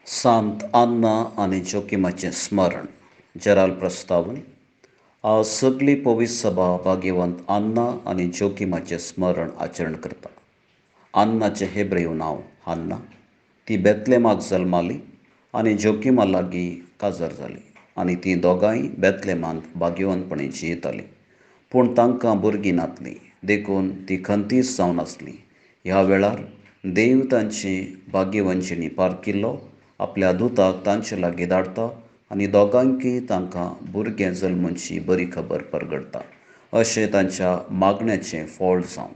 सांत आन्ना आनी जोकिमाचें स्मरण. जेराल प्रस्तावन. आज सगली पवित्र सभा भाग्यवंत आन्ना आनी जोकिमाचें स्मरण आचरण करता. आन्नाचें हेब्रेव नांव हान्ना. ती बेतलेमाक जल्माली आनी जोकिमा लागीं काजार जाली आनी तीं दोगांय बेतलेमांत भाग्यवंतपणी जियेतालीं. पूण तांकां भुरगीं नातलीं, देखून ती खंतीस जावन आसली. ह्या वेळार देव तांची भाग्यवंत पारखिल्लो आपल्या दुताक तांचे लागीं धाडटा आनी दोगांकय तांकां भुरगें जल्मूची बरी खबर परगडटा. अशें तांच्या मागण्याचें फळ जावन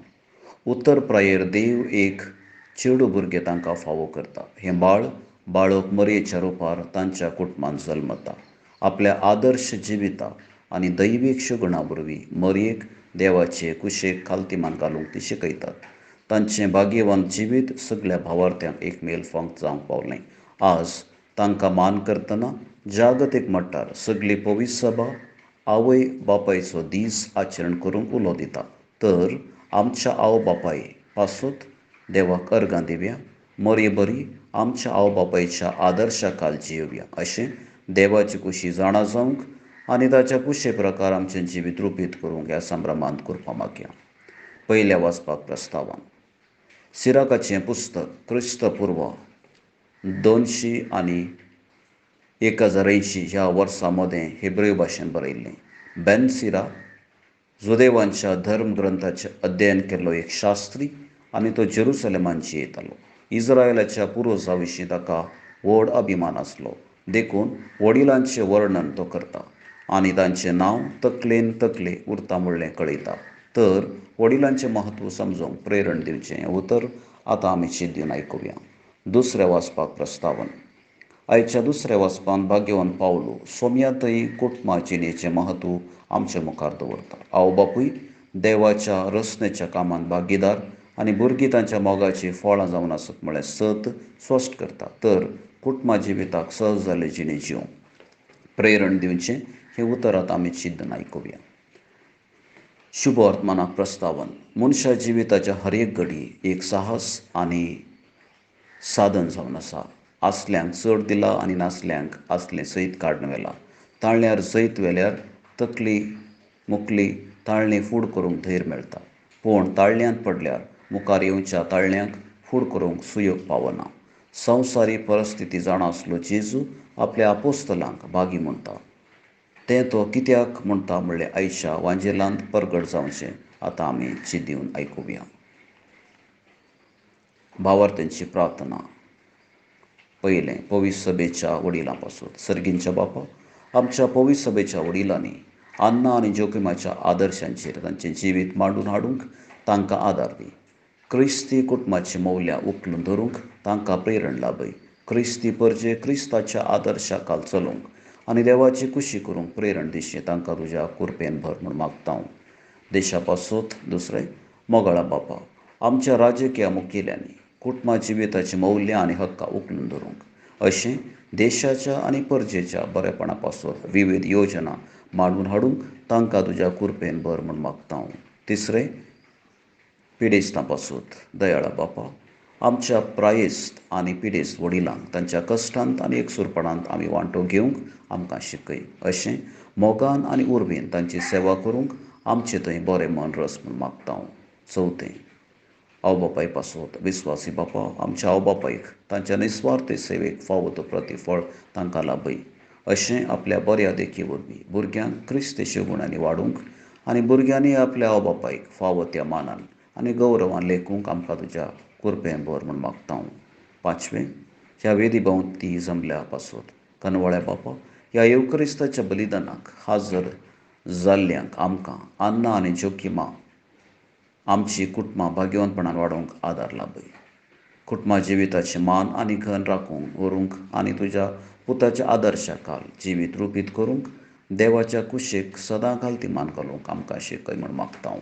उत्तर प्रायेर देव एक चेडू भुरगें तांकां फावो करता. हें बाळ बाळक मरयेच्या रुपार तांच्या कुटुंबांत जल्मता. आपल्या आदर्श जिविता आनी दैवीक शुगुणा वरवीं मरयेक देवाचे कुशेक खालतीमान घालूंक ती शिकयतात. तांचें भाग्यवंत जिवीत सगळ्या भावार्थ्यांक एक मेल फांक जावंक पावलें. आज तांकां मान करतना जागतीक मट्टार सगली पवित्र सभा आवय बापायचो दीस आचरण करूंक उलो दिता. तर आमच्या आवय बापाय पासत देवाक अर्गां दिवया, मरये बरी आमच्या आवय बापायच्या आदर्शा खाल जियोवया. अशें देवाची कुशी जाणा जावंक आनी ताच्या कुशे प्रकार आमचें जिवीत रुपीत करूंक ह्या संभ्रमांत कृपा मागया. पयल्या वाचपाक प्रस्तावान. सिराकाचें पुस्तक क्रिस्तपूर्व 200 आनी 1080 ह्या वर्सां मदें हेब्रेव भाशेन बरयल्लें. बेन सिरा जुदेवांच्या धर्मग्रंथाचें अध्ययन केल्लो एक शास्त्री आनी तो जेरुसलेमान जियेतालो. इस्रायलाच्या पुर्वजां विशीं ताका व्हड अभिमान आसलो, देखून वडिलांचें वर्णन तो करता आनी तांचें नांव तकलेन तकले उरता म्हणलें कळयता. तर वडिलांचें म्हत्व समजूंक प्रेरण दिवचें हें उतर आतां आमी चिंतून आयकुया. दुसऱ्या वाचपाक प्रस्तावन. आयच्या दुसऱ्या वाचपान भाग्यवंत पावलो सोम्यांतय कुटुंबा जिणेचें म्हत्व आमचे मुखार दवरता. आवय बापूय देवाच्या रचनेच्या कामांत भागीदार आनी भुरगीं तांच्या मोगाचीं फळां जावन आसत म्हळ्यार सत स्पश्ट करता. तर कुटुंबा जिविताक सहज जाल्ले जिणे जिवंक प्रेरण दिवचें हें उतरांत आमी चिंतन आयकुया. शुभ वर्तमानाक प्रस्तावन. मनशा जिविताच्या हर एक घडी एक साहस आनी साधन जावन आसा. आसल्यांक चड दिला आनी नासल्यांक आसलें सयत काडून व्हेलां. ताळ्यार जैत व्हेल्यार तकली मुकली ताळणी फूड करूंक धैर्य मेळटा, पूण ताळ्यांत पडल्यार मुखार येवच्या ताळ्यांक फूड करूंक सुयोग पावना. संवसारी परिस्थिती जाणा आसलो जेजू आपल्या आपोस्तलांक भागी म्हणटा. तें तो कित्याक म्हणटा म्हणलें आयच्या वांजेलांत परगट जावचें आतां आमी चिंतून आयकुया. भावार्थ्यांची प्रार्थना. पयलें, पवित्र सभेच्या वडिलां पासून. सर्गींच्या बापा, आमच्या पवित्र सभेच्या वडिलांनी आन्ना आनी जोकिमाच्या आदर्शांचेर तांचें जिवीत मांडून हाडूंक तांकां आदार दी. क्रिस्ती कुटुंबाची मौल्यां उखलून धरूंक तांकां प्रेरण लाभय. क्रिस्ती परजे क्रिस्ताच्या आदर्शा खाल चलूंक आनी देवाची कुशी करूंक प्रेरण दिशें तांकां तुज्या कुरपेन भर म्हूण मागता हांव. देशा पासत. दुसरें, मोगाळा बापा, आमच्या राजकीय मुखेल्यांनी कुटुंबा जिविताची मौल्यां आनी हक्कां उखलून धरूंक अशें देशाच्या आनी परजेच्या बरेपणा पासत विविध योजना मांडून हाडूंक तांकां तुज्या कुरपेन भर म्हूण मागता हांव. तिसरें, पिडेस्तां पासत. दयाळा बापा, आमच्या प्रायेस्त आनी पिडेस्त वडिलांक तांच्या कश्टांत आनी एकसुरपणांत आमी वांटो घेवंक आमकां शिकय. अशें मोगान आनी उर्बेन तांची सेवा करूंक आमचे थंय बरें मन रस म्हूण मागता हांव. चवथें, आवय बापाय पासत. विस्वासी बापा, आमच्या आवय बापायक तांच्या निस्वार्थ सेवेक फावो तो प्रतिफळ तांकां लाभय. अशें आपल्या बऱ्या देखी वरवीं भुरग्यांक क्रिस्ती गुणांनी वाडूंक आनी भुरग्यांनी आपल्या आवय बापायक फावो त्या मानान आनी गौरवान लेखूंक आमकां तुज्या कुरपें भर म्हूण मागता हांव. पांचवें, ह्या वेदी भोंवती जमल्या पासत. कनवळ्या बापा, ह्या येवक्रिस्ताच्या बलिदानाक हाजर जाल्ल्यांक आमकां आन्ना आनी जोकिमा आमची कुटुंबां भाग्यवंतपणान वाडोवंक आदार लाभय. कुटुंबा जिविताचें मान आनी घन राखूंक व्हरूंक आनी तुज्या पुताच्या आदर्शा खाल जिवीत रुपीत करूंक देवाच्या कुशेक सदां खालती मान घालूंक आमकां शिकय म्हूण मागता हांव.